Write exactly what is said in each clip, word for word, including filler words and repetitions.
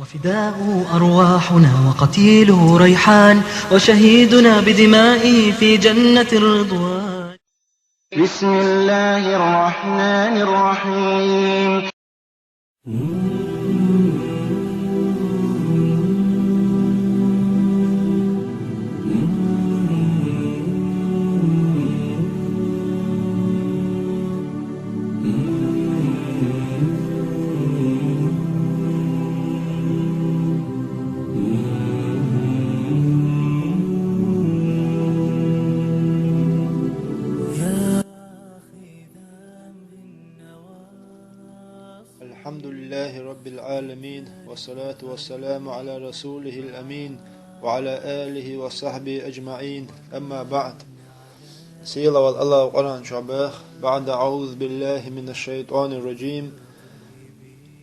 وفداؤه أرواحنا وقتيله ريحان، وشهيدنا بدمائه في جنة الرضوان. بسم الله الرحمن الرحيم. الحمد لله رب العالمين، والصلاة والسلام على رسوله الأمين، وعلى آله وصحبه أجمعين. أما بعد. Сийлахь волчу Аллахо Къуръан чохь боху: بعد أعوذ بالله من الشيطان الرجيم.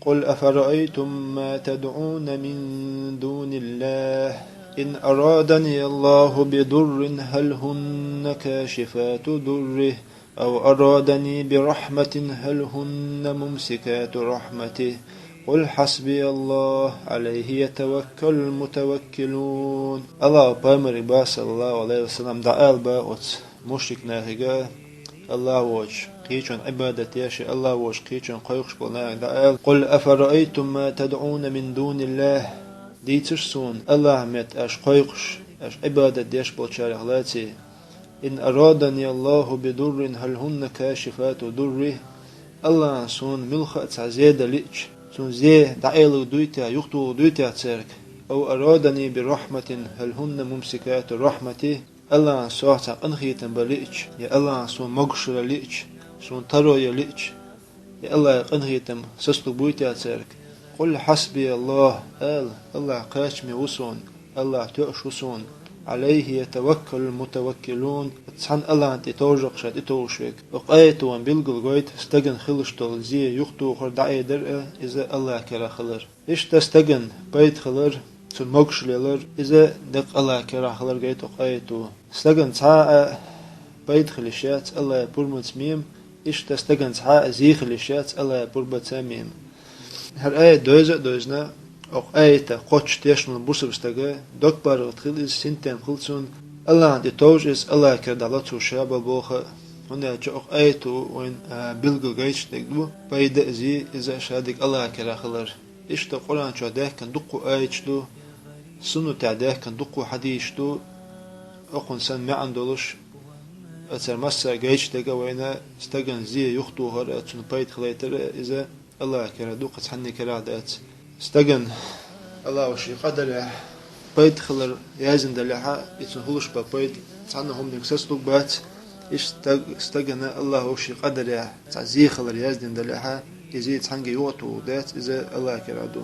قل أفرأيتم ما تدعون من دون الله إن أرادني الله بضر هل هن كاشفات ضره أو أرادني برحمة هل هن ممسكات رحمته قل حسبي الله عليه يتوكل المتوكلون. Аллахо пайхамарга боху, саллаллаху Ӏалайхи ва саллам, дӀаала боху оцу мушрик нахе, Аллахо воцчу кхечунна Ӏибадат деш, Аллахо воцчу кхечунна кхойкхуш болу нахе дӀаала: قل أفرأيتم ما تدعون من دون الله. Дийцаш суна, Аллахьан метта аша кхойкхуш, аша Ӏибадат деш болчарех лаций. إن أرادني الله بضر هل هن كاشفات ضره. Аллахьан суна муьлхха а цхьа зе дан лиъча, цунна зе дӀаалур дуй те, юхатухур дуй те цаьрга? أو أرادني برحمة هل هن ممسكات رحمته. Аллахьан сох цхьа къинхетам бан лиъча, я Аллахьан суна могушалла лиъча, суна таро ян лиъча, я Аллахьан къинхетам сацалур буй те цаьрга? قل حسبي الله, ала: Аллахь кхачаме ву суна, Аллахь тоьуш ву суна. عليه يتوكل المتوكلون. Цхьана Аллахьна тӀе товжу-кх ша тӀетовжуш верг. Оцу аято вайна билгал гойту стагана хилла долу зе юхатухар, дӀаайдар а, иза Аллахьан кара хилар. Иштта стагана пайда хилар, цунна могушалла ялар, иза дакъа Аллахьан кара хилар гойту оцу аято. Стагана цхьа а пайда хила йиш яц Аллахьан пурбанца мема, иштта стагана цхьа а зе хила йиш яц Аллахьан пурбанца мема. ХӀара аят дойза а дойзна, оцу аятах кхоччуш тешна волу бусалба стага дог паргӀат хила иза, синтем хила цунна, Аллахьна тӀе товжу иза, Аллахьан кара дӀалоцур ша бан боху а. ХӀунда аьлча оцу аято вайна, а, билгал гойтуш дерг ду пайда а, зе а, иза а ша дерг Аллахьан кара хилар. Иштта Къуръан чохь даьхкина дуккха а аяташ ду, суннатехь даьхкина дуккха а хьадисаш ду, окхунна санна маьӀна долуш, оцара массара гойтуш дерг а вайна стагана зе юхатухар а, цунна пайда хилийтар а, иза Аллахьан кара ду, кхин цхьанне карахь дац. Стагана Аллахьо шен къадарехь пайда хилар яздина далехьа, и цунна хуьлуш бан пайда цхьана а хӀуманиг сацалур бац, иштта стаг-, стагана Аллахьо шен къадарехь цхьа зе хилар яздина далехьа, и зе цхьаьнгге юхатухур дац, иза Аллахьан кара ду.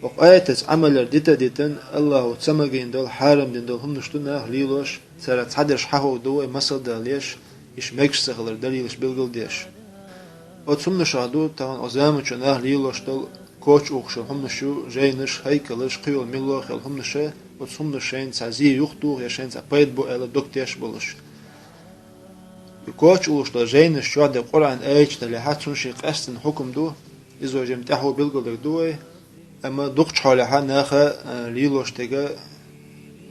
Оцу аятаца Ӏамал яр дита а дитина, Аллахьо ца магийна долу, хьарам дина долу хӀуманаш ду наха лелош, царах цхьадерш хьахор ду вай масал далош, иштта мегаш ца хилар далилаш билгал деш. Оцу хӀуманашах ду тахана оцу заманчохь наха лелош долу, коча ухуш йолу хӀуманаш ю, жайнаш, хӀайкалаш, кхин йолу муьлхха а хилла хӀуманаш, оцу хӀуманаш шайна цхьа зе юхатуху я шайна цхьа пайда бу аьлла дог тешна болуш. И коча уллуш долу жайнаш чохь дерг Къуръан аяташ далехьа, цунна шен къаьстина хьукам ду, иза жимма тӀаьхьо билгалдерг ду вай, амма дукхачу хьолехьа наха, а, лелош дерг,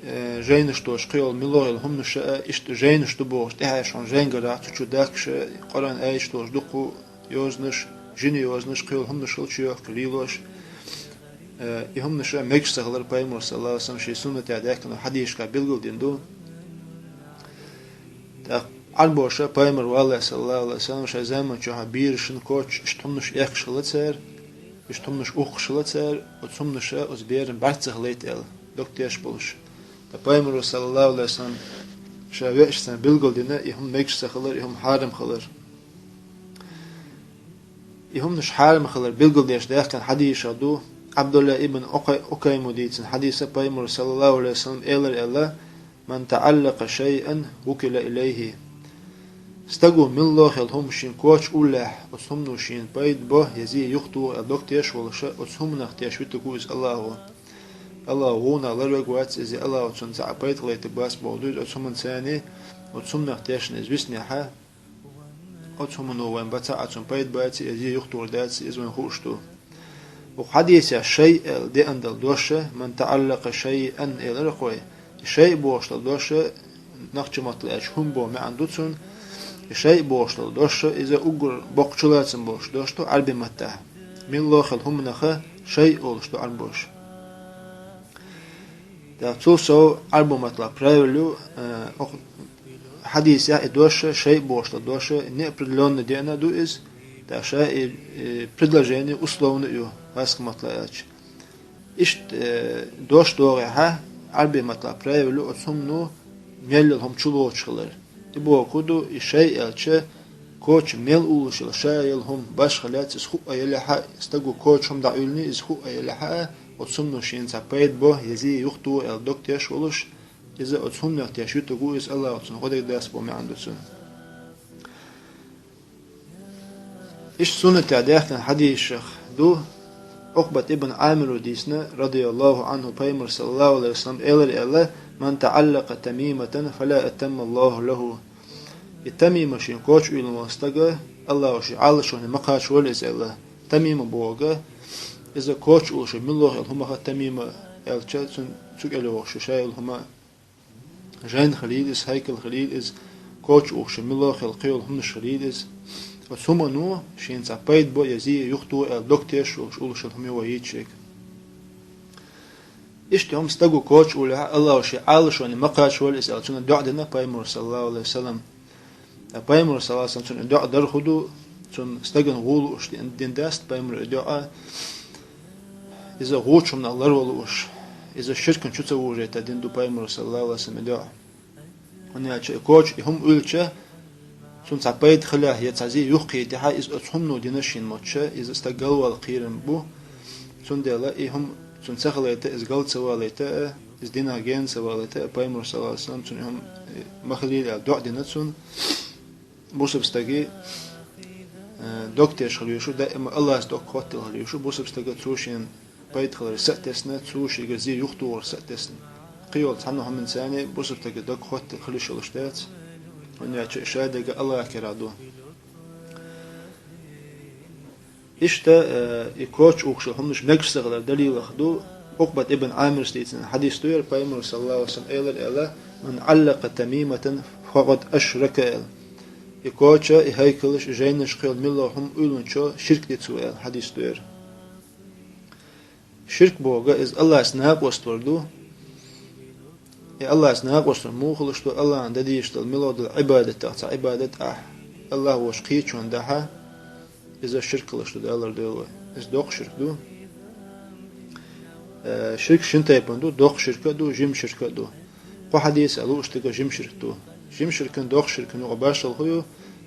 а, жайнаш долуш кхин йолу муьлхха а йолу хӀуманаш а, иштта жайнаш ду бохуш, тӀаьхьа шуна жайнаш гара чу чу дахкаш, Къуръан аяташ долуш дуккха а йозанаш, жиний йозанаш, кхин йолу хӀуманаш хила чу йохка лелош, э, и хӀуманаш а мегаш ца хилар пайхамара, саллаллаху Ӏалайхи ва саллам, шен суннатехь даьхкина хьадисашкахь билгалдина ду. ТӀаккха Ӏарбоша пайхамар валлалц, саллаллаху Ӏалайхи ва саллам, шайн заманчохь берашна коча иштта хӀуманаш эккхаш хилла цара, иштта хӀуманаш ухкуш хилла цара, оцу хӀуманаша оцу берана бӀаьрг ца хилийта аьлла, дог тешна болуш. Ткъа пайхамаро, саллаллаху Ӏалайхи ва саллам, ша веача царна билгалдина и хӀума мегаш ца хилар, и хӀума хьарам хилар. И хӀуманаш хьарам хилар билгалдеш даьхкина хьадисашкахь ду, Ӏабдулла ибн Укай-, Укайма дийцина хьадиса, пайхамара, саллаллаху Ӏалайхи ва саллам, элира аьлла: «Ман таӀаллакъа шайъан вукила илайхи». Стаго муьлхха а хилла хӀума шен коча уллехь, оцу хӀумано шена пайда бо я зе юхатуху аьлла дог тешна волуша, оцу хӀуманах тешна витарг ву иза Аллахо. Аллахо вуно ларвеш вац иза, Аллахо цунна цхьа а пайда хилийтарг бац бохург ду иза оцу хӀуманца, оцу хӀуманах тешна иза виснехьа, оцу хӀумано вайна бан ца Ӏа цунна пайда бац, я зе юхатухур дац, иза вайна хууш ду. Бу хьадисехь шайъ аьлла деана долу дош, ман таӀаллакъа шайъан элира кхо. И шайъ бохуш долу дош, нохчийн маттахь аьлча хӀума боху маьӀна ду цунна. И шайъ бохуш долу дош, иза уггар боккха чулацам болуш дош ду Ӏарбийн маттахь. Милла а хилла хӀуманах шайъ олуш ду Ӏарбоша. Ткъа цул сов Ӏарбийн маттахь правило ю, э, окху хьадисехь и дош, шайъ бохуш долу дош, неопределённо деана ду иза, ткъа ша и, и предложение условно ю, хьаьжкӀа маттахь аьлча. Иштта, э, дош догӀехь, Ӏарбийн маттахь правило ю оцу хӀумано мел йолу хӀума чулоцуш хилар. И бохург ду, и шайъ аьлча, коча мел уллуш йолу ша йолу хӀума башха лаьцна иза хӀуъа елахь а, стага коча хӀума дӀа уьйллий, иза хӀуъа елахь а, оцу хӀумано шена цхьа пайда бо, я зе юхатоха аьлла дог теш волуш, иза оцу хӀуманах теш ю стага, иза Аллахо цунна гӀо дерг дац боху маьӀна ду цунна. Иштта суннатехь даьхкина хьадисех ду, Ӏукъбат ибн Ӏамиро дийцина, радияллаху Ӏанху, пайхамара, саллаллаху Ӏалайхи ва саллам, элира аьлла: «Ман таӀаллакъа тамиматан, фала атамма Аллаху лаху». И тамима шен коча уьйлина волу стаг, Аллахо шен Ӏалашоне ма кхачавойла иза аьлла. Тамима бохург, иза коча уллуш милла а хилла хӀуманах тамима аьлча, цуьнан цу кӀел йогӀуш ю ша йолу хӀума. Жайна хилийла иза, хӀайкал хилийла иза, коча ухуш милла а хилла кхин йолу хӀуманаш хилийла иза. Оцу хӀумано шена цхьа пайда бо я зе юхатоха аьлла дог теш волуш уллуш йолу хӀума ю вай йийцича. Иштта хӀума стага коча уллехь а, Аллахо шен Ӏалашоне ма кхачавойла иза аьлла, цунна доӀа дина пайхамара, саллаллаху Ӏалайхи ва саллам. Ткъа пайхамара, саллаллаху Ӏалайхи ва саллам, цунна и доӀа дар хӀун ду, цунна стагана гӀо лууш дина, дина дац пайхамара и доӀа. Иза гӀочу хӀуманах ларван лууш, иза ширкана чу ца вожийта дина ду пайхамара, саллаллаху Ӏалайхи ва саллам, и доӀа. ХӀунда аьлча и коча, и хӀума уьллича, цунна цхьа пайда хилахь я цхьа зе юхакхийтахь а, иза оцу хӀумано дина шена моттуш, иза стаг галвала кхерам бу. Цундела и хӀума цунна ца хилийта, иза гал ца валийта а, иза динах гена ца валийта а, пайхамара, саллаллаху Ӏалайхи ва саллам, цунна и хӀума, э, ма хилийла аьлла доӀа дина цунна. Бусалба стаге, э, дог теш хила везаш ву, даима Аллахьца дог хоттийла хила везаш ву, бусалба стага цо шена пайда хилар са а тесна, цо шега зе юхатохар са а тесна. Кхин йолу цхьана хӀуманца бусалба стага дог хоттийла хила йиш йолуш дац, хӀунда аьлча ша дерг Аллахьан карахь ду. Иштта, э, и коча ухуш йолу хӀуманаш мегаш ца хилар далилах ду, Ӏукъбат ибн Ӏамира дийцина хьадис ду хӀара, пайхамара, саллаллаху Ӏалайхи ва саллам, элира аьлла: «Ман Ӏаллакъа тамиматан, факъад ашрака», – аьлла. И коча, и хӀайкалаш, и жайнаш, кхин йолу милла а хӀума уьйланчо ширк ди цо аьлла хьадис ду хӀара. Ширк бохург иза Аллахьца накъост вар ду. И Аллахьца накъост вар муха луш ду? Аллахьан дан дезаш долу милла долу Ӏибадатах цхьа Ӏибадат ахь Аллахь воцчу кхечунна дахь, иза ширк луш ду, Дала лардойла вай. Иза доккха ширк ду. Э, ширк шина тайпана ду, доккха ширк а ду, жима ширк а ду. Кху хьадисехь лууш дерг жима ширк ду. Жима ширкан, доккха ширкан юкъа башхалла хӀун ю?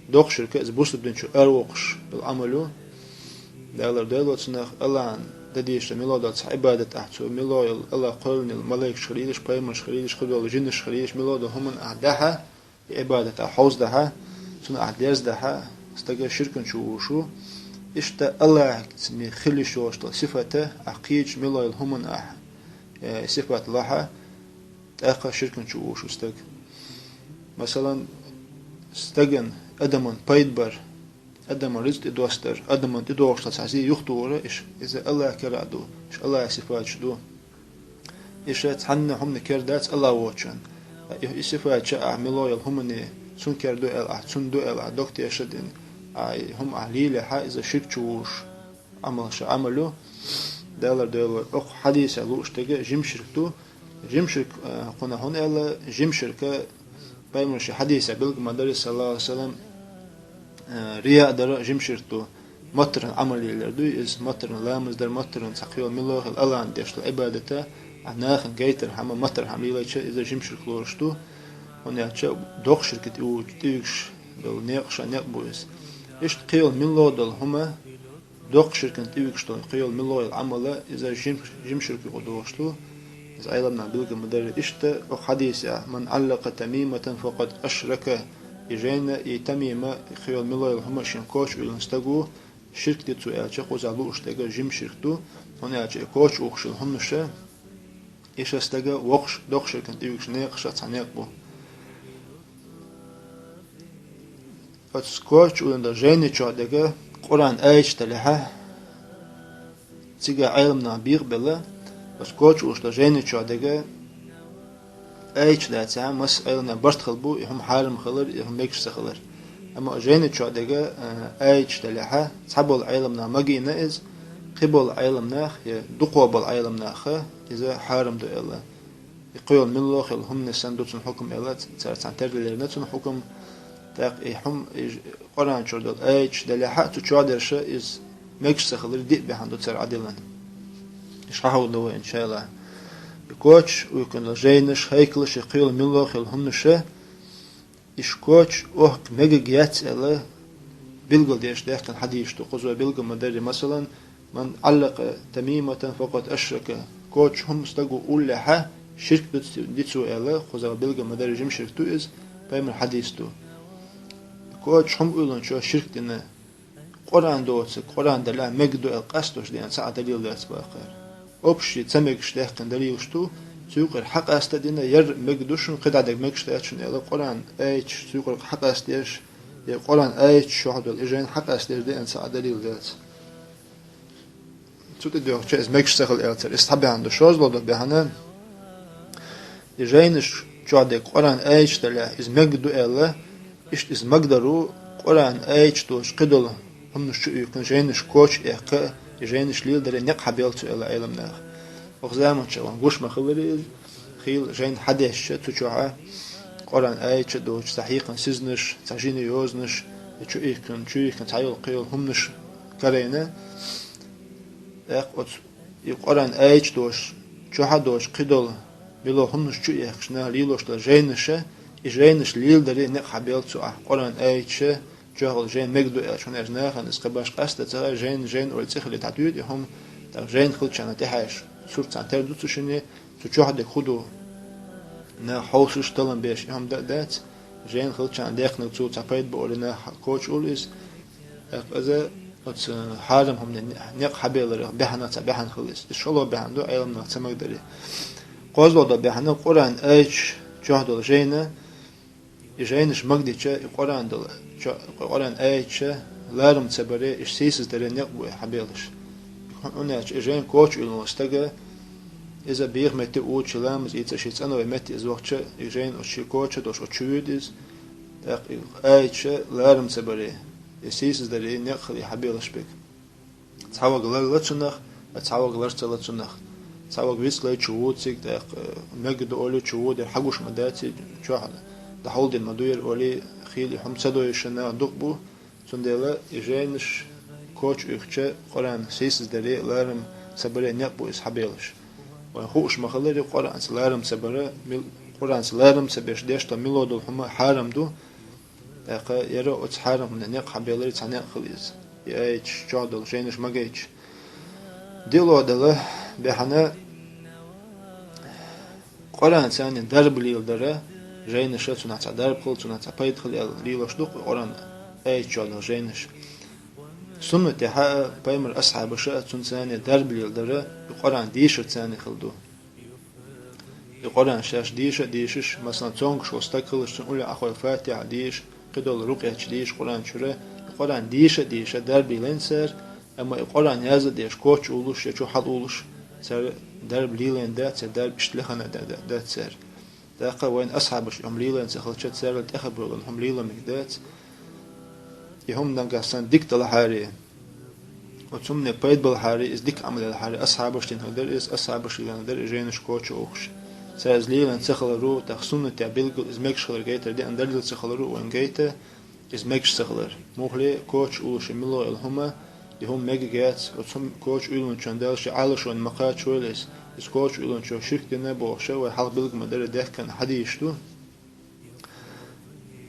Доккха ширк иза бусалба дин чу аравоккхуш йолу Ӏамал ю. Дала лардойла вай цунах. Аллахьан дан дезаш долу милла долу цхьа Ӏибадат ахь цо, милла йолу Аллахь кхоьллина йолу малайкаш хилийлаш, пайхамарш хилийлаш, кхидолу жинаш хилийлаш, милла долу хӀуманна ахь дахь, и Ӏибадат ахь хьовзадахь, цунна ахь дерзадахь, стаг ширкана чу вуш ву. Иштта Аллахьца ме хила йиш йолуш долу сифат ахь кхечу милла йолу хӀуманна ахь, э, сифат лахь, тӀаккха ширкана чу вуш ву стаг. Масалан, стагана, адаман пайда бар, адаман рицкъ тӀедостар, адаман тӀедогӀуш цхьа зе юхатохар, иш, иза Аллахьан карахь ду, иш Аллахьан сифаташ ду. Иш цхьанна хӀуманна кара дац Аллахь воцчунна. И, и сифаташ ахь милла йолу хӀумане, цунна кара ду аьлла ахь, цунна ду аьлла ахь дог тешар дина, ахь и хӀума ахь лийлахь, иза ширк чу вуш Ӏамал ша Ӏамал ю. Дала лардойла вай. Окху хьадисехь лууш дерг жима ширк ду. Жима ширк, э, кхунах хӀунда аьлла, жима ширк, пайхамара шен хьадисехь билгал ма-дарра, саллаллаху Ӏалайхи ва саллам, э, рияъ дар жима ширк ду. Маттаран Ӏамал лелар дуй иза, маттаран ламаз дар, маттаран цхьа кхин йолу милла хилла Аллахьан деш долу Ӏибадат, ахь нахана гайтархьама, маттархьама лелайча, иза жима ширк лоруш ду. ХӀунда аьлча доккха ширкана тӀе ву-, тӀе вуьгуш долу некъаш некъ бу иза. Иштта кхин йолу милла долу хӀума, доккха ширкана тӀе вуьгуш долу кхин йолу милла йолу Ӏамал, иза жим-, жима ширк юкъа догӀуш ду. Иза Ӏеламнаха билгал ма-дарра. Иштта окху хьадисехь: «Ман Ӏаллакъа тамиматан, факъад ашрака». И жайна, и тамима, кхин йолу милла йолу хӀума шен коча уьйлина стаг ву, ширк ди цо аьлча, кхузахь лууш дерг жима ширк ду. ХӀунда аьлча и коча ухуш йолу хӀуманаш, иша стаг воккхаш, доккха ширкана тӀе вуьгуш некъашах цхьа некъ бу. Оцу коча уьйлина долу жайни чохь дерг Къуръан аяташ далахь, Цига Ӏеламнах бийгӀ белла, оцу коча улуш долу жайни чохь дерг аяташ дацахь, масса Ӏеламнах барт хила бу, и хӀума хьарам хилар, и хӀума мегаш ца хилар. Амма жайни чохь дерг, а, аяташ делахь, цхьаболу Ӏеламнах магийна иза, кхиболу Ӏеламнах, я дукхо болу Ӏеламнаха иза хьарам ду аьлла. И кхоьлу милла хила хӀуманаш санна ду цунна хьукам аьлла, цара цхьаьна тергал йина цунна хьукам. ТӀаккха и хӀума, и ж-, Къуръан чуьра долу аяташ делахь а, цу чохь дерш иза мегаш ца хилар диъ бахьана ду цара Ӏадиллина. Иштта хьахьулдо вай, иншаАллахӀ. И коча уьйкхина долу жайнаш, хӀайкалаш, и кхоьлу милла хила хӀуманаш, и коча охка мегаг яц аьлла, билгалдеш даьхкина хьадисаш ду. Кхуза билгал ма-дарра, масалан, «Ман Ӏаллакъа тамиматан факъад ашрака». Коча хӀума стага уллехь, ширк ду цо, ди цо аьлла, кхуза билгал ма-дарра, жима ширк ду иза, пайхамар хьадис ду. Коча хӀума уьйланчо ширк дина. Къуръан доцург, Къуръан делахь мегаш ду аьлла къастош дена цхьа а далил дац бахара. Общий ца мегаш даьхкина далилаш ду, цу юкъара хьакъаста а дина, яра мегаш ду шуна, кхидӀа дерг мегаш дац шуна аьлла, Къуръан аяташ цу юкъара хьакъастадеш, я Къуръан аяташ чохь долу и жайна хьакъастадеш деана цхьа а далил дац. Цу тӀе доьхуча иза мегаш ца хила аьлла цара. Иза цхьа бахьана ду, шозлагӀа долу бахьана. И жайнаш чохь дерг Къуръан аяташ делахь, иза мегаш ду аьлла, иштта иза магадар ву, Къуръан аяташ долуш кхидолу хӀуманаш чу уьйкхина, жайнаш коча эккха, и жайнаш леладаре некъ хьабелла цо аьлла Ӏеламнаха. Оха заманчохь вайна гуш ма хиллара иза, хийла жайна хьадешча, цу чохь Къуръан аяташ а доцуш, цхьа хьийкхина сизнаш, цхьа жиний йозанаш, я чу уьйкхина, чу уьйкхина цхьайолу кхийолу хӀуманаш карийна, тӀаккха оцу и Къуръан аяташ доцуш, чохь а доцуш кхидолу мила хӀуманаш чу а эккхаш, наха лелош долу жайнаша, и жайнаш леладаре некъ хьабелла цо ахь, Къуръан аяташа чохь долу жайна мегаш ду аьлла, хӀунда аьлча нахана иза кхин башха къаста ца хаьа, жайна, жайна олий цӀе хилийта хьан туьйду и хӀума, тӀаккха жайна хилчарна тӀехьаьжча, сурт цхьаьна тера ду цу шинна, цу чохь дерг хӀун ду, наха хьовсуш, таллам беш и хӀума дан а дац, жайна хилчарна даьккхинарг цо цхьа пайда бу олий наха коча уллу иза, тӀаккха иза оцу хьарам хӀуманна некъ хьабелларх бахьана цхьа бахьана хилла иза. Иза шолгӀа бахьана ду, Ӏеламнаха ца магадаре. КхозлагӀа долу бахьана Къуръан аяташ чохь долу жайна, и жайнаш магадича, и Къуръан долу чо-, Къуръан аяташа ларам ца баре, иштта сийсаздаре некъ бу и хьабеллаш. ХӀунда аьлча и жайна коча уьйлина волу стага, иза беха метте а воцуш, ламаз ийца шен цӀанвай метте иза вахча, и жайна оцу шен коча а долуш, оцу чу воьду иза, тӀаккха и аяташа ларам ца баре, и сийсаздаре некъ хила и хьабеллаш берг. Цхьа вага лар ла цунах, а цхьа вага лар ца ла цунах. Цхьа вага вицлай чу ву цига, тӀаккха, э, мегаш ду олий чу ву, дера хьагуш ма дац и чохь, дӀахьулдина ма ду яра олий, хийла и хӀума ца дойуш наха дукха бу, цундела и жайнаш коча уьйхча, Къуръан сийсаздаре ларам ца баре некъ бу иза хьабеллаш. Вайн хууш ма хиллара, Къуръанца ларам ца бара, мил-, Къуръанца ларам ца беш деш долу милла долу хӀума хьарам ду, тӀаккха яра оцу хьарам хӀуманна некъ хьабелларий цхьа некъ хила иза. И аяташ чохь долу жайнаш магийча. ДиълагӀа долу бахьана, Къуръан царна дарба леладара, жайнаша цунах цхьа дарба хила, цунах цхьа пайда хила аьлла лелош ду-кх Къуръан аяташ чохь долу жайнаш. Суннатехь а, пайхамар асхьабаша а цунна царна дарба леладара, и Къуръан дешар царна хила ду. И Къуръан шаьш деша а дешаш, масалан, цомгуш волу стаг хилча, цунна уллехь Ӏахой Фатихьа деша, кхидолу рукъеташ деша Къуръан чуьра, и Къуръан деша а деша, дарба лелийна цара, амма и Къуръан яздан деш, коча уллуш я чу хьалауллуш, цара дарба лелийна дац, церан дарба иштта лехна да-, да-, дац цара. ТӀаккха вайн асхьабаш и хӀума лелийна ца хилча, царал тӀехь а бевлла хӀума лело мегаш дац. И хӀума нагахь санна дика далахьара, оцу хӀуманах пайда балахьара, иза дика Ӏамал ялахьара, асхьабаш дина хилла дара иза, асхьабаш лелийна дара и жайнаш коча ухуш. Цара иза лелийна ца хиларо, тӀаккха суннатехь билггал иза мегаш хилар гайтар, деана далил ца хиларо вайна гайта, иза мегаш ца хилар. Муххале коча уллуш и милла йолу хӀума, и хӀума мегаш яц, оцу хӀума коча уьйланчунна Дала шен Ӏалашонна ма кхачавойла иза, иза коча уьйланчо ширк дина бохуша, вай хьалха билггал ма-дарра даьхкина хьадисаш ду.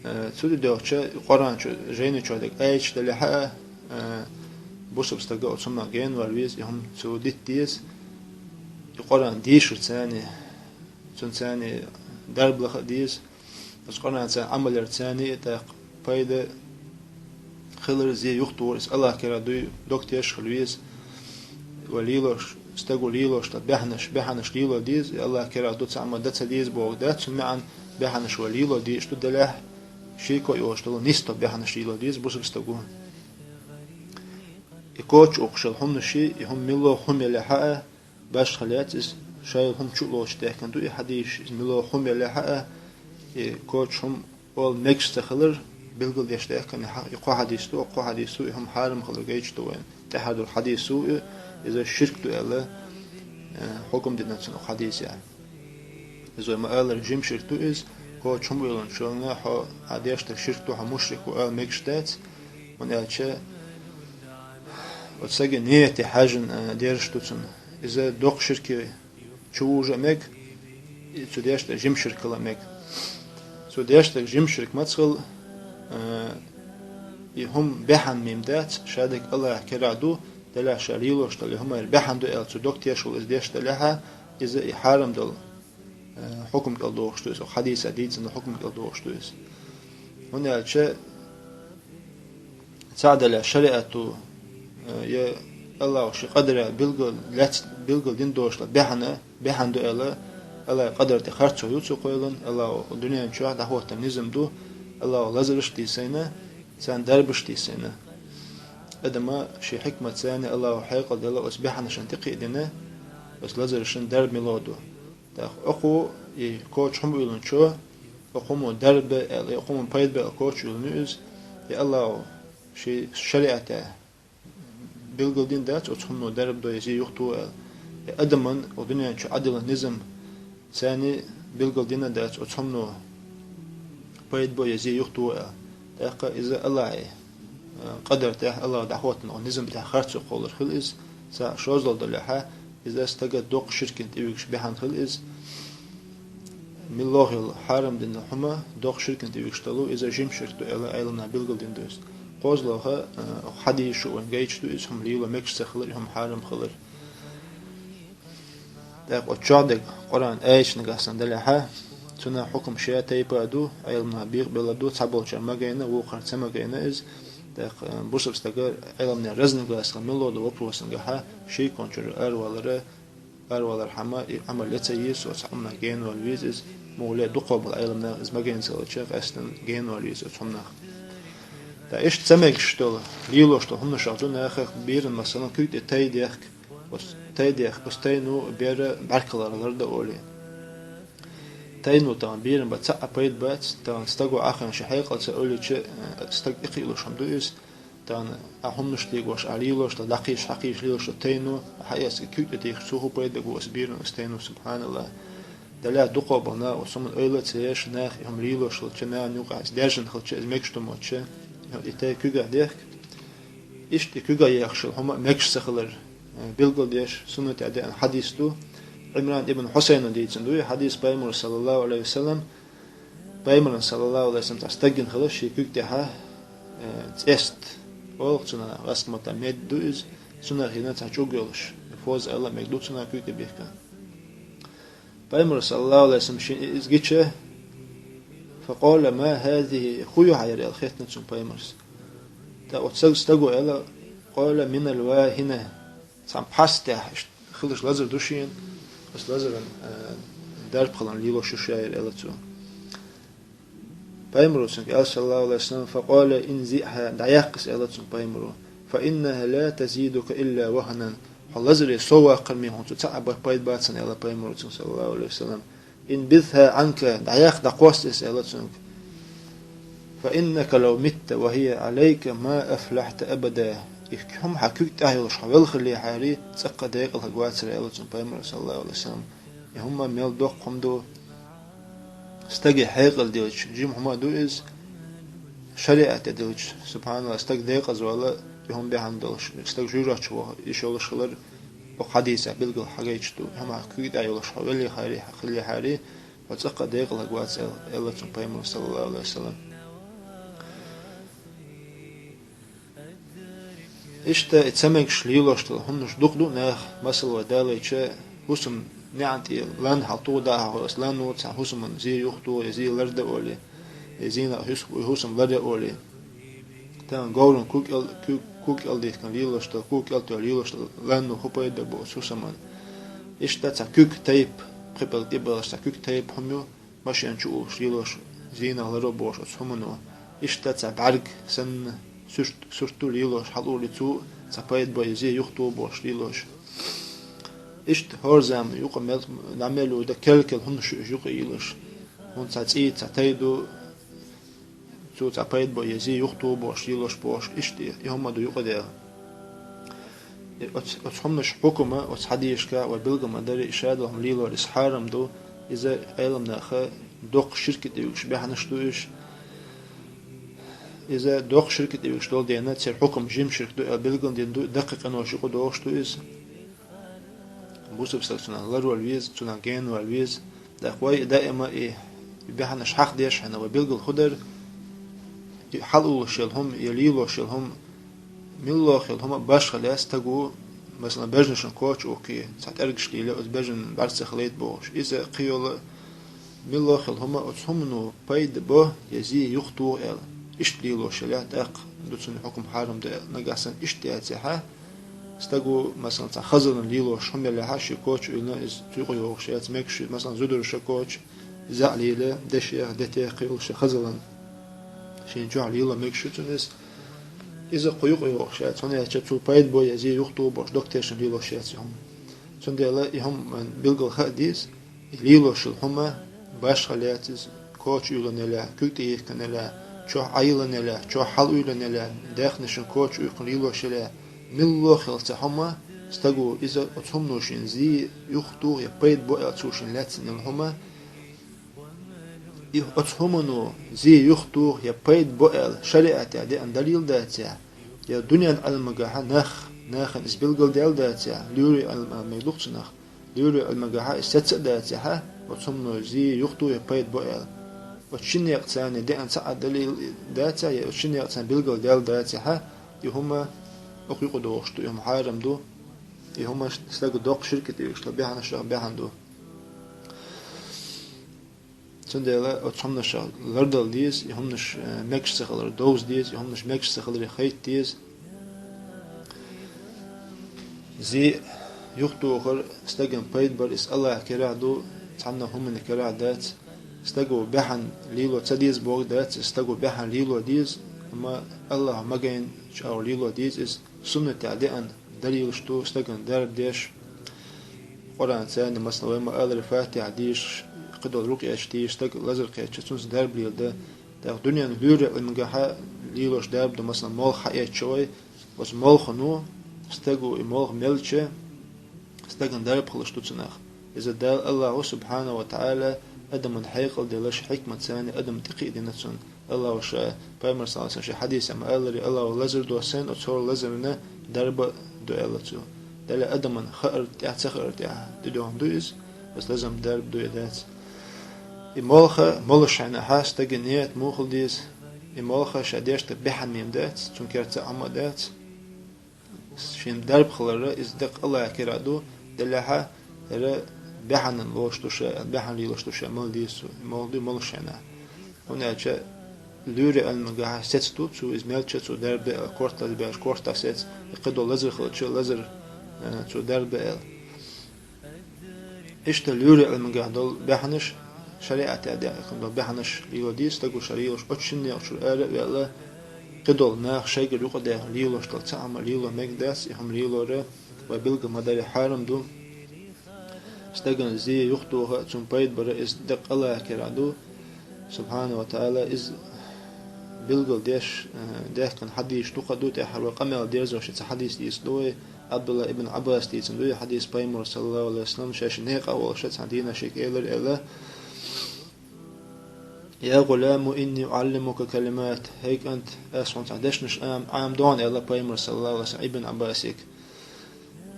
Э, цу тӀе доьхуча, Къуръан чу, жайни чохь дерг аяташ делахь а, э, бусалба стага оцу хӀуманах генавала веза, и хӀума цо дита деза, и Къуръан дешар царна, цунна царна дарба лаха а деза, оцу Къуръанца Ӏамал яр царна а тӀаккха пайда хилар зе юхатухур, иза АллахӀ кара дуй, дог теш а хила веза. Вай лелош, стага лелош долу баьхьанаш, баьхьанаш лело деза, и АллахӀ кара ду, цхьа хӀума дан ца деза бохург дац, цуьнан маьӀна баьхьанаш вай лело дезаш ду делахь, шеко йолуш долу нисдолу баьхьанаш лело деза бусалба стага. И коча ухуш йола хӀуманаш, и хӀума мила хӀума яле хьа а, башха лаьцна иза, шайла хӀума чу а лоцуш даьхкина ду и хьадисаш, иза мила хӀума яле хьа а, и коча хӀума ола мегаш ца хилар билгалдеш даьхкина и хьа-, и кхо хьадис ду, кхо хьадис ду, и хӀума хьарам хилар гайта ду вайна. ТӀехьа долу хьадис ду и, иза ширк ду аьлла, э, хьукам дина цунах хьадисехь. Иза вай ма-аллара жима ширк ду иза, коча хӀума уьйланчунна хьо, хьан деш дерг ширк ду, хьо мушрик ву ала мегаш дац, хӀунда аьлча оцу сага нийяте хьаьжжина, э, дерзаш ду цунна. Иза доккха ширке чу вужа а мега, и цу деш дерг жима ширк хила а мега. Цу деш дерг жима ширк маца хила, э, и хӀума баьхьна мима дац, шадерг АллахӀ керахь ду, делахь ша лелош долу и хӀума баьхьна ду аьлла цу дог тешалла иза деш делахь а, иза и хьарам долу, э, хьукам кӀел дохуш ду иза, хьадисехь дийцина хьукам кӀел дохуш ду иза. ХӀунда аьлча цхьаъ делахь шариӀато, э, я АллахӀа шен къадарехь билгал лаьц-, билгал дина долуш долу баьхьна, баьхьна ду аьлла, АллахӀа къадар тӀе харцо ю цо кхоьллина, АллахӀа дуьнен чохь дӀахӀоттийна низам ду, АллахӀа лазарш а тийсина, царна дарбаш а тийсина. Адама шен хьикматца АллахӀа хьекъал делла оцу баьхьнашна тӀекхиа дина, оцу лазаршна дарба мила ду. ТӀаккха оцу и коча хӀума уьйланчо, оцу хӀума дарба бе аьлла, оцу хӀума пайда бе аьлла коча уьйланиг иза, и АллахӀа шен шариӀатехь билгал дина дац оцу хӀумано дарба до я зе юхатоха аьлла. И адамна оцу дуьнен чу Ӏадиллина низам царна билгал дина дац оцу хӀумано пайда бо я зе юхатоха аьлла. ТӀаккха иза АллахӀа, э, къадар тӀехь, АллахӀа дӀахӀоттийна оцу низам тӀехь харцо кхоллар хила иза, цхьаъ шозлагӀа делахь а, иза стага доккха ширкана тӀевигаш баьхьна хила иза. Милла а хьарам дина хӀума доккха ширкана тӀевигаш далу, иза жима ширк ду аьлла, Ӏеламнаха билгал дина ду иза. КхозлагӀа, э, хьадисаш а вайна гайта ду иза хӀума лело мегаш ца хилар, и хӀума хьарам хилар. ТӀаккха оцу чохь дерг Къуръан аяташ нагахь санна делахь а, цунах хьукам шен тайпа а ду, Ӏеламнаха бекъабелла ду, цхьаболчара магийна, вукхара ца магийна иза. ТӀаккха, э, бусалба стага Ӏеламнаха разногласие хила милла долу вопросангахь а, шеко чуьра аравалара, аравалархьама, и Ӏамал ян ца еза, оцу хӀуманах генавала веза иза, муха ле дукхо болу Ӏеламнах иза магийна ца хилча, къаьстина генавала веза оцу хӀуманах. Ткъа иштта ца мегаш долу, лелош долу хӀуманашах ду нахах берана, масала, куьг тӀе тай дехка, оцу тай дехка, оцу тайно бер бӀаьрг хиларх лардан олий. Тайно тахана берана бан цхьа а пайда бац, тахана стага Ӏахана шен хьекъалца олийча, э, стаг тӀекхиалуш хӀума ду иза, тахана ахь хӀуманаш дегош, ахь лелош, дӀакхийсаш, хьакхийсаш лелош долу тайно, ахь эцна куьг тӀе дийхча, цо хӀун пайда бу оцу берана, оцу тайно, субхьаналлахӀ. Делахь дукхо болу нах, оцу хӀуманна ойла а ца еш, нах и хӀума лелош хилча, нахана юкъахь иза даьржина хилча, иза мегаш ду моьттуш, и тай куьгахь дехка. Иштта и куьгахь ехаш йолу хӀума мегаш ца хилар, э, билгалдеш, суннатехь деана хьадис ду. Ӏимран ибн Хьусайна дийцина ду и хьадис, Пайхамара, саллаллаху Ӏалайхи ва саллам, Пайхамарна, саллаллаху Ӏалайхи ва саллам, цхьа стаг гина хилла шен куьг тӀехь, э, цӀест олу цунах, гӀазкхийн маттахь мед ду иза, цунах йина цхьа чӀуг йолуш, фоза аьлла а мега ду цунах куьг тӀе бихкина. Пайхамара, саллаллаху Ӏалайхи ва саллам, шена иза гича, факъала: «Ма хӀазихи?» «ХӀун ю хьан хӀара?» — аьлла, хеттина цунна Пайхамара. ТӀаккха оцу стаг-, стага аьлла: «Къала: минал вахӀина». Цхьана пхьастехь иштта хилла лазар ду шена, оцу лазаран, э, дарба хиларна лелош ю ша хӀара, аьлла цо. Пайхамара цуьнга аьлла, саллаллаху Ӏалайхи ва саллам: «Факъала: инзиъхӀа», дӀаяккха иза, аьлла цуьнга Пайхамара. «ФаиннахӀа ла тазидука илла вахӀнан». Хьо лазаре сов ваккхар мега хьуна, цу цхьа а бай-, пайда бац хьуна, аьлла Пайхамара цуьнга, саллаллаху Ӏалайхи ва саллам. «ИнбизхӀа Ӏанка», дӀаяккха, дӀакхосса иза, аьлла цуьнга. «Фаиннака лав митта ва хӀия Ӏалайка ма афлахьта абада». И хӀума хьан куьг тӀехь йолуш хьо велла хиллехьара, цӀаккха декъалхьарг вацара, аьлла цуьнга Пайхамара, саллаллаху Ӏалайхи ва саллам. И хӀума мел доккха хӀума ду. Стаге хьекъал делча, жима хӀума ду иза. ШариӀате делча, субхьаналлахӀ, стаг декъаза вала, и хӀума баьхьна долуш, стаг жуьрачу ваха, и шолуш хилар, оха хьадисехь билггал хьагайча ду. ХӀума куьг тӀехь йолуш хьо веллехьари, хьан хиллехьари, хьо цӀаккха декъалхьарг вац, аьл-, аьлла цунга Пайхамара, саллаллаху Ӏалайхи ва саллам. Иштта и ца мегаш лелош долу хӀуманаш дукха ду нах, масала, вай далайча, хӀусам неӀан тӀе лан хьал туху дахьа хьо, аса лан ву цхьа хӀусаман зе юхатуху, я зе ларда олий, я зийнах хӀус-, хӀусам ларъя олий. Тахана говран куг кӀел-, куг-, куг кӀел дихкина лелош долу, куг кӀел тоьхна лелош долу лан ву, хӀун пайда бу оцу хӀусаман. Иштта цхьа куьг тайпа, кхипелга тӀебалаш цхьа куьг тайпа хӀума ю, машен чу уллуш лелош, зийнах ларо бохуш оцу хӀумано. Иштта цхьа бӀаьрг санна, сурт-, сурт ду лелош, хьалур ду цу, цхьа пайда бо, я зе юхатоху бохуш лелош. Иштта хӀора зама юкъа мел, дӀа мел ю дан керла-керла хӀуманаш ю уьш юкъа йилош. ХӀунда цхьа цӀий, цхьа тай ду, цо цхьа пайда бо, я зе юхатоху бохуш лелош бохуш, иштта и хӀума ду юкъадаьлла. И оцу, оцу хӀуманаш хьукма, оцу хьадисашкахь вай билгал ма-дарра, и шадолу хӀума лелор иза хьарам ду, иза Ӏеламнаха доккха ширка тӀе вуьгуш баьхнаш ду уьш. Иза доккха ширка тӀе вуьгуш долу дела, церан хьукма жима ширк ду аьлла билгалдина ду, даккхий къинош юкъадохуш ду иза. Бусалба стаг цунах ларвала веза, цунах генавала веза. ТӀаккха вай даима и баьхнаш хьахдеш хьуна вай билгал хӀун дара, и хьалауллуш йолу хӀума, я лелош йолу хӀума, милла хилла хӀума а башха лаьцна стаг ву, масала, бежанашна коча ухкий, цхьа тӀергаш лелий, оцу бежанна бӀаьрса ца хилийта бохуш. Иза кхин йолу милла хилла хӀума, оцу хӀумано пайда бо, я зе юхатоху аьлла. Иштта лелош елахь, тӀаккха ду цунна хьукма хьарам ду аьлла. Нагахь санна иштта яцахь, стаг ву, масала, цхьа хазаллина лелош хӀума елахь, шен коча уьйлина иза цу юкъа йогӀуш яц, мегаш ю, масала, зударша коча, иза а лелий, дешех, детех, кхин йолу шен хазаллина. Шен чохь лело мегаш ю цунна иза. Иза кху юкъа йогӀуш яц, хӀунда аьлча цо пайда бо, я зе юхатоху бохуш дог тешна лелош яц и хӀума. Цундела и хӀума билгал хаа деза, и лелош йолу хӀума башха лаьцна иза, коча уьйлина елахь, куьг тӀе йихкина елахь, чохь Ӏайиллина елахь, чохь хьалауьйлина елахь, даьхнашна коча уьйкхина лелош елахь, милла хилла цхьа хӀума, стаг ву, иза оцу хӀумано шена зе юхатоху я пайда бо аьлла цо шена лаьцна йолу хӀума, и оцу хӀумано зе юхатоху я пайда бо аьлла шариӀатехь деана далил дацахь, я дуьненан Ӏилманехь нах, нахана иза билгалдаьлла дацахь, лоьрийн Ӏилма мегар ду-кх цунах, лоьрийн Ӏилманехь иза сецца а дацахь, оцу хӀумано зе юхатоху я пайда бо аьлла. Оцу шиннех царна деана цхьа а далил дацахь, я оцу шиннех царна билгалдаьлла дацахь, и хӀума оха юкъадохуш ду, и хӀума хьарам ду, и хӀума стага доккха ширка тӀе вуьгуш долу баьхнашах баьхна ду. Цундела оцу хӀуманашах лардала деза, и хӀуманаш, э, мегаш ца хилар довза деза, и хӀуманаш мегаш ца хиларе хайта деза. Зе юхатохар стагана пайда бар, иза АллахӀан карахь ду, цхьанна хӀуманна карахь дац. Стага баьхна лело ца деза бохург дац, иза стага баьхна лело деза, амма АллахӀа магийна чӀогӀа лело деза иза. Суннатехь деана далилаш ду, стагана дарба деш, Къуръан царна, масала, вай ма-аллара, Фатихьа дийшаш, кхидолу рукъеш дийшаш, стаг лазар кхетча, цунца дарба леладан. ТӀаккха дуьненан лоьрийн Ӏилманехь лелош дарба ду, масала, молха хьаэцча вай, оцу молхано, стага и молха мелча, стагана дарба хилаш ду цунах. Иза Дала АллахӀа, субхьанаху ва таӀала, адамна хьекъал делаш, хьикмат царна адам тӀекхиадина цунна. АллахӀа ша, Пайхамар, саллаллаху Ӏалайхи ва саллам, шен хьадисехь ма-аллара, АллахӀа лазар до сайна оцу хӀора лазарна дарба а ду аьлла цо. Делахь адамна хаар тӀехь, ца хаар тӀехь тӀедоьгӀна ду иза, оцу лазарна дарба ду я дац. И молха молуш хьенахь стага нийят муха хила деза, и молха ша деш дерг баьхьна ма дац, цунна керта цхьа а хӀума а дац. Шен дарба хилар иза дакъа АллахӀан карахь ду, делахь хӀара баьхьанна лоруш ду ша, баьхьанна лелош ду ша, мала деза цо, и молха ду молуш хьенахь. ХӀунда аьлча лоьрийн Ӏилманехь сецна ду, цо иза мелча цо дарба дан аьлла, корта лазабеш, корта сецна, и кхидолу лазар хилча, лазар, э, цо дарба дан аьлла. Иштта лоьрийн Ӏилманехь долу баьхнаш, шариӀатехь деана долу баьхнаш лело деза, стага ша лелош, оцу шиннех чуьра ара а ваьлла, кхидолу наха шайгара юкъадаьхна лелош долу цхьа а хӀума лело мегаш дац, и хӀума лелор вай билгал ма-дарра хьарам ду. Стагана зе юхатоха а, цунна пайда бар а иза дакъа АллахӀан карахь ду, субхьанаху ва таӀала, иза билгал деш, э, даьхкина хьадисаш дукха ду, тӀаьххьара вай къамел дерзош цхьа хьадис дийцина ду вай, Ӏабдулла ибн Ӏаббаса дийцина ду и хьадис, Пайхамара, саллаллаху Ӏалайхи ва саллам, шаьш некъа а волуш цхьана дийнахь шега элира аьлла: «Я гӀуламу, инни уӀаллимука калимат, хӀей кӀант, ас хьуна цхьа дешнаш Ӏам-, Ӏамадо хьуна», — аьлла Пайхамара, саллаллаху Ӏалайхи ва саллам, Ибн Ӏаббасига.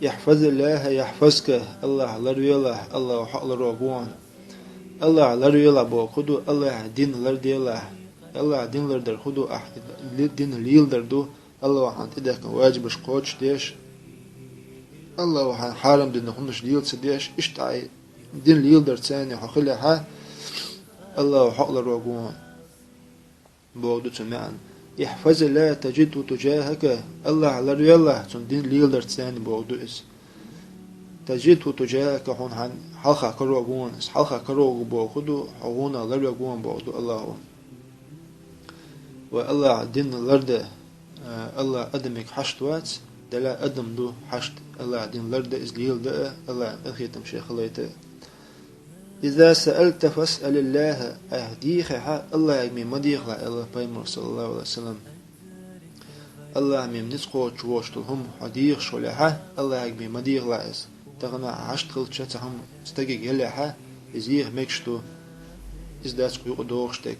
«ИхьфазиллахӀа яхьфазка, АллахӀ ларвелахь, АллахӀа хьо а ларван ву хьуна». АллахӀ ларвелахь бохург хӀун ду? АллахӀан дин ларделахь. АллахӀан дин лардар хӀун ду? Ахь ли-, дин леладар ду, АллахӀа хьуна тӀедехкина ваджибаш кхочушдеш, АллахӀа хьуна хьарам дина хӀуманаш лела ца деш, иштта ахь дин леладарца цхьаьна хьо хилахь, АллахӀа хьо а ларван ву хьуна. Бохург ду цуьнан маьӀна. «ИхьфазиллахӀа тажидхӀу тужахӀака», АллахӀ ларвелахь, цуьнан дин леладарца цхьаьна бохург ду иза. «ТажидхӀу тужахӀака», хьуна хьан хьалха карор ву хьуна, иза хьалха карор ву бохург хӀун ду, хьо хьуна ларван ву хьуна бохург ду АллахӀа. Вай АллахӀан дин лардан, а, АллахӀ адамега хьашт вац, Далла адам ду хьашт, Аллахь дин ларда, из лелада, Аллахь къинхетам шех хилайта. «Иза саалта фасалиллаха», айхьа дийхехьа, Аллахьага мем ма дийхалахь, аьлла пайхамар, саллаллаху алейхи ва саллам. Аллахьа мем низ кхочуш воцуш долу хӀума хьо дийхаш хилехьа, Аллахьага мем ма дийхалахь иза. Тахана хьашт хилча цхьа хӀума стагиг елехьа, иза йийха мегаш ду, иза дац кху юкъа догӀуш дерг.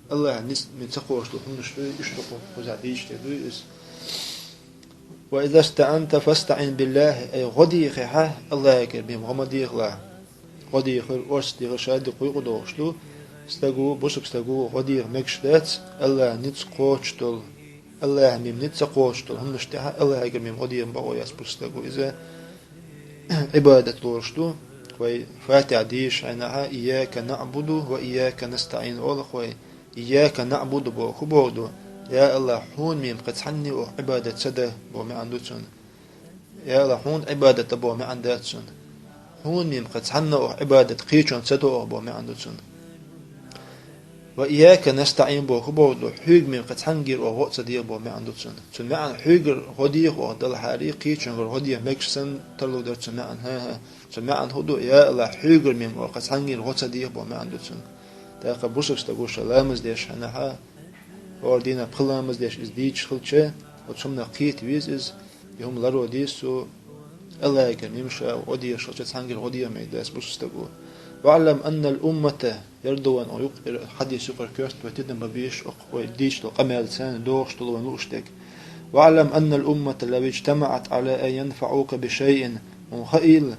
Аллахьа низ мем ца кхочуш долу хӀуманаш дуй, иштта кху кхузахь дийча дерг дуй иза. «Ва иза стаанта фастаин биллахи», ай гӀо дийхехьа, Аллахьагара мем гӀо ма дийхалахь. ГӀо дийхар, орца дийхар шадерг кху юкъа догӀуш ду. Стаго, бусалба стаго гӀо дийха мегаш дац, Аллахьа низ кхочуш долу, Аллахьа мем низ ца кхочуш долу хӀуманаш тӀехьа Аллахьагара мем гӀо дийха бакъо яц бусалба стаго. Иза Ӏибадат лоруш ду. Вай Фатихьа дийшачу хенахьа, «Ийяка наъбуду ва ийяка настаин» олу вай. «Ийяка наъбуду» боху хӀун боху ду? Я Аллахь, хьуна мем кхин цхьанне а Ӏибадат ца дан боху маьӀна ду цуьнан. Я Аллахь, хьуна Ӏибадат дан боху маьӀна дац цуьнан. Хьуна мем кхин цхьанне а Ӏибадат кхечунна ца до боху маьӀна ду цуьнан. «Ва ийяка настаин» боху хӀун боху ду? Хьоьга мем кхин цхьаьнгара гӀо а ца дийха боху маьӀна ду цуьнан. Цуьнан маьӀна хьоьгара гӀо дийха ваха далахьара, кхечуьнгара гӀо дийха мегаш санна тарлур дара цуьнан маьӀна. ХӀан-хӀа. Цуьнан маьӀна хӀун ду? Я Аллахь, хьоьгара мем кхин цхьаьнгара гӀо ца дийха боху маьӀна ду цуьнан. ТӀаккха бусалба стаго ша ламаз деш хенахьа, хӀора дийнахь пхи ламаз деш иза дийцаш хилча, оцу хӀуманах кхета веза иза, и хӀума ларван деза цо, Аллахьагара мем ша гӀо дийхаш хилча цхьаьнгара гӀо дийха мегаш дац бусалба стаго. «ВаӀлам аннал уммата», яра ду вайн юкъ-, хьадис юкъара коьрта вай тидам бан безаш, окху вай дийцаш долу къамел царна догӀуш долу вайн лууш дерг. «ВаӀлам аннал уммата лав ижтамаӀат Ӏала ан янфаӀука бишайин», хьуна хаийла,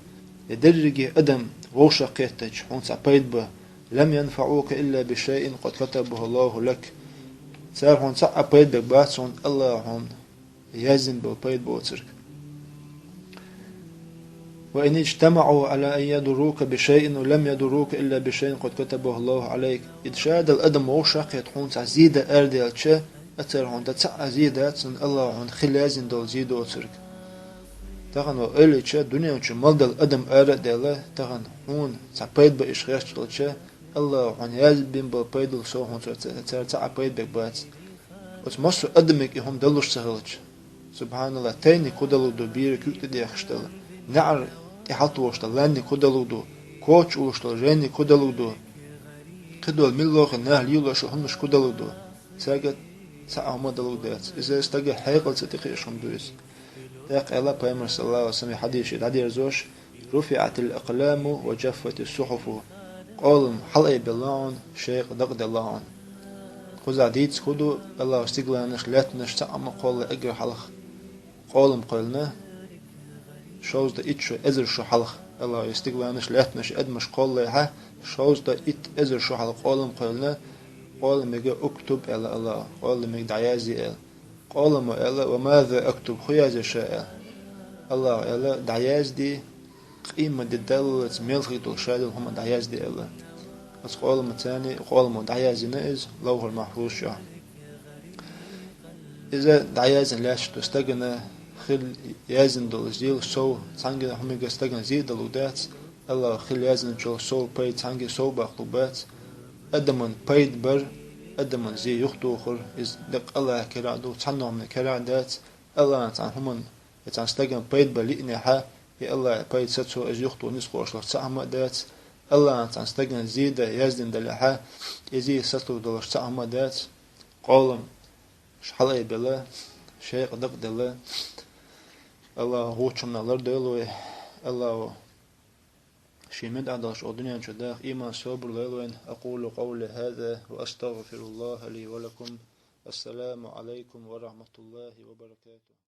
я дерриге адам вовшах кхеттача, хьуна цхьа пайда бан, «лам янфаӀука илла бишайин къад катабаху Аллаху лак». Цара хьуна цхьа а пайда беш бац хьуна, Аллахьа хьуна яздина болу пайда боцург. «Ва ин ижтамаӀу Ӏала ан ядуррука бишайин, лам ядуррука илла бишайин къад катабаху Аллаху Ӏалайк». И шадолу адам вовшах кхетта хьуна цхьа зе дан арадаьлча, а цара хьуна дан цхьа а зе дац, Аллахьа хьуна хила яздина долу зе доцург. Тахана вай аьлча, дуьнен чу мел долу адам ара а даьлла, тахана хьуна цхьа пайда бан уьш хезча хилча, Аллахьа хьуна яздина болу пайдал сов хьуна цара, цара цхьа а пайда беш бац. Оцу массо а адамиг и хӀума далуш ца хилча, субхьаналлахь, тайниг хӀун далур ду, бийриг куьг тӀе дехаш долу, неӀар тӀе хьалтош долу ланниг хӀун далур ду, коча улуш долу жайниг хӀун далур ду, кхидолу милла а хилла нах лелош хӀуманаш хӀун далур ду? Цаьрга цхьа а хӀума далур дац. Иза стага хьекъал ца тӀекхиъаш хӀума ду иза. ТӀаккха аьлла пайхамар, саллаллаху алейхи ва саллам, хьадисашка дӀадерзош: «РуфиӀатил акъламу ва джаффатис сухьуфу». Къолам хьалаайбелла хьуна, шекъа дакъаделла хьуна. Кхузахь дийцарг хӀун ду, Аллахьа стигланаш, лаьттанаш цхьа а ма кхоллай эггара хьалха. Къолам кхоьллина, шовзткъа итт шо, эзар шо хьалха. Аллахьа стигланаш, лаьттанаш, адамаш кхоллайхьа, шовзткъа итт эзар шо хьалха къолам кхоьллина, къоламига «уктуб» аьлла Аллахьа, къоламига «дӀаязде» аьлла. Къоламо аьлла: «Ва маза актуб, хӀун язъе ша?» аьлла. Аллахьа аьлла: «ДӀаязде, къематде даллалц мел хир долу шадолу хӀума дӀаязде», аьлла. Оцу къоламо царна, къоламо дӀаяздина иза Лавхьул-Махьфуз чохь. Иза дӀаяздина лаьтташ ду стагана хила яздина долу зел, сов, цхьаьнгге хӀуманиг стагана зе далур дац, Аллахьа хила яздинчул сов, пайда цхьаьнгге сов баккхалур бац. Адаман пайда бар, адаман зе юхатухар, иза дакъа Аллахьан карахь ду, цхьанна хӀуманна карахь дац. Аллахьа цхьана хӀуманна, я цхьана стагана пайда бан лиънехьа, и Аллахьа пайда сацо иза юхатуха нисхош луш цхьа а хӀума а дац. Аллахьа цхьана стагана зе дан яздина далехьа, и зе сацо долуш цхьа а хӀума а дац. Къолам хьалаайбелла, шекъа дакъаделла. Аллахьа гӀуллакхашна лардойла вай. Аллахьа шен муьтӀахь долуш оха дуьнен чу даха иман, собар лойла вайна. أقول قولي هذا وأستغفر الله لي ولكم. السلام عليكم ورحمة الله وبركاته.